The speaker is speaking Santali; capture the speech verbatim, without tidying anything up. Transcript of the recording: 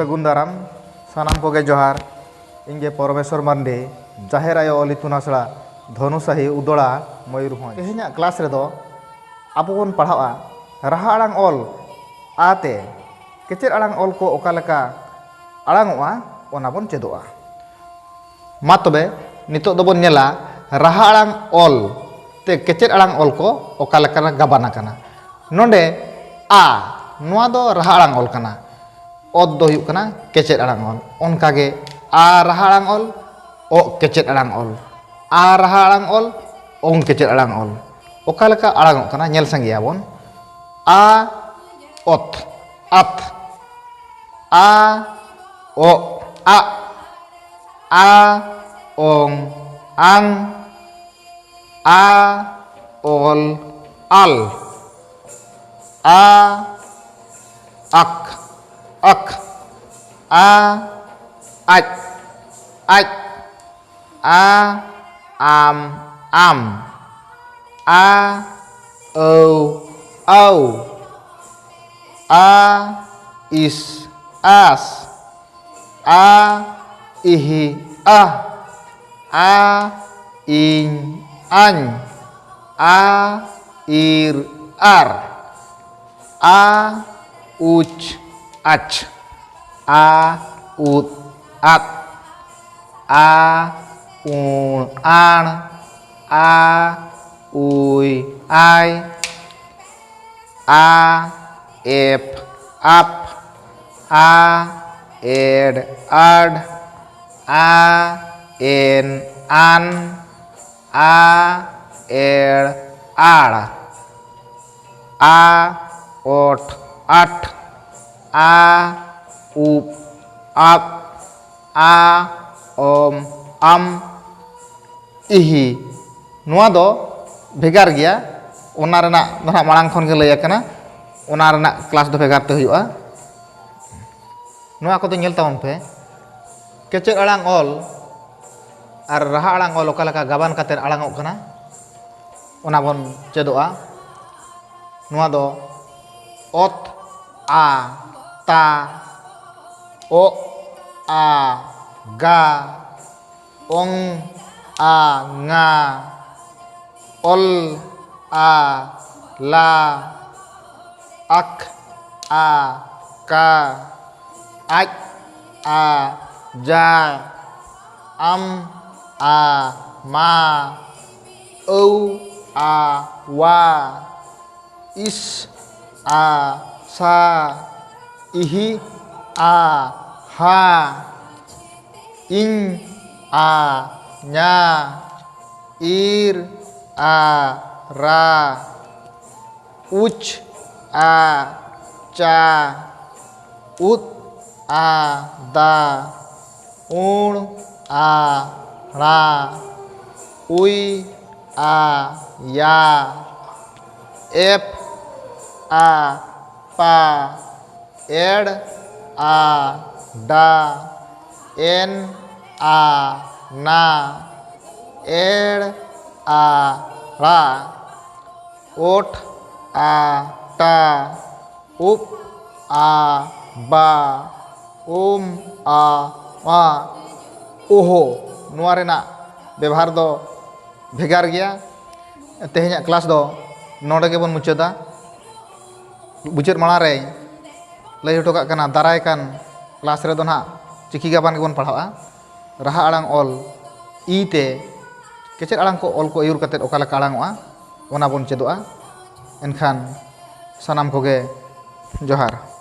ᱥᱟᱹᱜᱩᱱ ᱫᱟᱨᱟᱢ, ᱥᱟᱱᱟᱢ ᱠᱚᱜᱮ ᱡᱚᱦᱟᱨ᱾ ᱤᱧ ᱜᱮ ᱯᱚᱨᱚᱢᱮᱥᱣᱚᱨ ᱢᱟᱱᱰᱤ, ᱡᱟᱦᱮᱨ ᱟᱭᱳ ᱚᱞ ᱤᱛᱩᱱ ᱟᱥᱲᱟ, ᱫᱷᱚᱱᱩᱥᱟᱦᱤ, ᱩᱫᱚᱲᱟ, ᱢᱚᱭᱩᱨᱵᱷᱚᱸᱡᱽ᱾ ᱛᱮᱦᱮᱧᱟᱜ ᱠᱞᱟᱥ ᱨᱮᱫᱚ ᱟᱵᱚ ᱵᱚᱱ ᱯᱟᱲᱦᱟᱜᱼᱟ ᱨᱟᱦᱟ ᱟᱲᱟᱝ ᱚᱞ ᱟ ᱛᱮ ᱠᱮᱪᱮᱫ ᱟᱲᱟᱝ ᱚᱞ ᱠᱚ ᱚᱠᱟ ᱞᱮᱠᱟ ᱟᱲᱟᱝᱚᱜᱼᱟ, ᱚᱱᱟ ᱵᱚᱱ ᱪᱮᱫᱚᱜᱼᱟ᱾ ᱢᱟ ᱛᱚᱵᱮ, ᱱᱤᱛᱚᱜ ᱫᱚᱵᱚᱱ ᱧᱮᱞᱟ ᱨᱟᱦᱟ ᱟᱲᱟᱝ ᱚᱞ ᱛᱮ ᱠᱮᱪᱮᱫ ᱟᱲᱟᱝ ᱚᱞ ᱠᱚ ᱚᱠᱟ ᱞᱮᱠᱟᱨᱮ ᱜᱟᱵᱟᱱ ᱟᱠᱟᱱᱟ᱾ ᱱᱚᱰᱮ ᱟ, ᱱᱚᱣᱟ ᱫᱚ ᱨᱟᱦᱟ ᱟᱲᱟᱝ ᱚᱞ ᱠᱟᱱᱟ᱾ ᱚᱛ ᱫᱚ ᱦᱩᱭᱩᱜ ᱠᱟᱱᱟ ᱠᱮᱪᱮᱫ ᱟᱲᱟᱝ ᱚᱞ᱾ ᱚᱱᱠᱟᱜᱮ ᱟ ᱨᱟᱦᱟ ᱟᱲᱟᱝ ᱚᱞ, ᱚᱜ ᱠᱮᱪᱮᱫ ᱟᱲᱟᱝ ᱚᱞ, ᱟ ᱨᱟᱦᱟ ᱟᱲᱟᱝ ᱚᱞ, ᱚᱝ ᱠᱮᱪᱮᱫ ᱟᱲᱟᱝ ᱚᱞ᱾ ᱚᱠᱟ ᱞᱮᱠᱟ ᱟᱲᱟᱝᱚᱜ ᱠᱟᱱᱟ, ᱧᱮᱞ ᱥᱟᱸᱜᱮᱭᱟᱵᱚᱱ᱾ ᱟ, ᱚᱛ, ᱟᱛ, ᱟ, ᱚᱜ, ᱟᱜ, ᱟ, ᱚᱝ, ᱟᱝ, ᱟ, ᱚᱞ, ᱟᱞ, ᱟ, ᱟᱠ, ᱟᱠ, ᱟ, ᱟᱡ, ᱟᱡ, ᱟ, ᱟᱢ, ᱟᱢ, ᱟ, ᱟᱹᱣ, ᱟᱹᱣ, ᱟ, ᱤᱥ, ᱟᱥ, ᱟ, ᱤᱦᱤ, ᱟ, ᱟ, ᱤᱧ, ᱟᱧ, ᱟ, ᱤᱨ, ᱟᱨ, ᱟ, ᱩᱪ, ᱟᱪ, ᱟ, ᱩᱫ, ᱟᱫ, ᱟ, ᱩᱬ, ᱟᱬ, ᱟ, ᱩᱭ, ᱟᱭ, ᱟ, ᱮᱯ, ᱟᱯ, ᱟ, ᱮᱰ, ᱟᱰ, ᱟ, ᱮᱱ, ᱟᱱ, ᱟ, ᱮᱲ, ᱟᱲ, ᱟ, ᱚᱴ, ᱟᱴ, ᱟ, ᱩᱯ, ᱟᱯ, ᱟ, ᱚᱢ, ᱟᱢ, ᱤᱦᱤ᱾ ᱱᱚᱣᱟ ᱫᱚ ᱵᱷᱮᱜᱟᱨ ᱜᱮᱭᱟ, ᱚᱱᱟ ᱨᱮᱱᱟᱜ ᱫᱚ ᱱᱟᱦᱟᱜ ᱢᱟᱲᱟᱝ ᱠᱷᱚᱱ ᱜᱮ ᱞᱟᱹᱭ ᱟᱠᱟᱱᱟ, ᱚᱱᱟ ᱨᱮᱱᱟᱜ ᱠᱞᱟᱥ ᱫᱚ ᱵᱷᱮᱜᱟᱨ ᱛᱮ ᱦᱩᱭᱩᱜᱼᱟ᱾ ᱱᱚᱣᱟ ᱠᱚᱫᱚ ᱧᱮᱞ ᱛᱟᱵᱚᱱ ᱯᱮ, ᱠᱮᱪᱮᱫ ᱟᱲᱟᱝ ᱚᱞ ᱟᱨ ᱨᱟᱦᱟ ᱟᱲᱟᱝ ᱚᱞ ᱚᱠᱟ ᱞᱮᱠᱟ ᱜᱟᱵᱟᱱ ᱠᱟᱛᱮᱫ ᱟᱲᱟᱝᱚᱜ ᱠᱟᱱᱟ, ᱚᱱᱟ ᱵᱚᱱ ᱪᱮᱫᱚᱜᱼᱟ᱾ ᱱᱚᱣᱟ ᱫᱚ ᱚᱛ, ᱟ, ᱛᱟ, ᱚᱜ ᱟ ᱜᱟ, ᱚᱝ ᱟ ᱝᱟ, ᱚᱞ ᱟ ᱞᱟ, ᱟᱠ ᱟ ᱠᱟ, ᱟᱡ ᱟ ᱡᱟ, ᱟᱢ ᱟ ᱢᱟ, ᱟᱹᱣ ᱟ ᱣᱟ, ᱤᱥ ᱟ ᱥᱟ, ᱤᱦᱤ ᱟ ᱦᱟ, ᱤᱧ ᱟ ᱧᱟ, ᱤᱨ ᱟ ᱨᱟ, ᱩᱪ ᱟ ᱪᱟ, ᱩᱫ ᱟ ᱫᱟ, ᱩᱬ ᱟ ᱬᱟ, ᱩᱭ ᱟ ᱭᱟ, ᱮᱯ ᱟ ᱯᱟ, ᱮᱲ ᱟ ᱰᱟ, ᱮᱱ ᱟ ᱱᱟ, ᱮᱲ ᱟ ᱲᱟ, ᱳᱴ ᱟ ᱴᱟ, ᱩᱯ ᱟ ᱵᱟ, ᱩᱢ ᱟ ᱢᱟ, ᱳᱦᱳ᱾ ᱱᱚᱣᱟ ᱨᱮᱱᱟᱜ ᱵᱮᱵᱷᱟᱨ ᱫᱚ ᱵᱷᱮᱜᱟᱨ ᱜᱮᱭᱟ᱾ ᱛᱮᱦᱮᱧᱟᱜ ᱠᱞᱟᱥ ᱫᱚ ᱱᱚᱰᱮ ᱜᱮᱵᱚᱱ ᱢᱩᱪᱟᱹᱫᱟ᱾ ᱢᱩᱪᱟᱹᱫ ᱢᱟᱲᱟᱝ ᱨᱮ ᱞᱟᱹᱭ ᱦᱚᱴᱚ ᱠᱟᱜ ᱠᱟᱱᱟ, ᱫᱟᱨᱟᱭ ᱠᱟᱱ ᱠᱞᱟᱥ ᱨᱮᱫᱚ ᱱᱟᱦᱟᱜ ᱪᱤᱠᱤ ᱜᱟᱵᱟᱱ ᱜᱮᱵᱚᱱ ᱯᱟᱲᱦᱟᱜᱼᱟ᱾ ᱨᱟᱦᱟ ᱟᱲᱟᱝ ᱚᱞ ᱤ ᱛᱮ ᱠᱮᱪᱮᱫ ᱟᱲᱟᱝ ᱠᱚ ᱚᱞ ᱠᱚ ᱟᱹᱭᱩᱨ ᱠᱟᱛᱮᱫ ᱚᱠᱟ ᱞᱮᱠᱟ ᱟᱲᱟᱝᱚᱜᱼᱟ, ᱚᱱᱟ ᱵᱚᱱ ᱪᱮᱫᱚᱜᱼᱟ᱾ ᱮᱱᱠᱷᱟᱱ ᱥᱟᱱᱟᱢ ᱠᱚᱜᱮ ᱡᱚᱦᱟᱨ᱾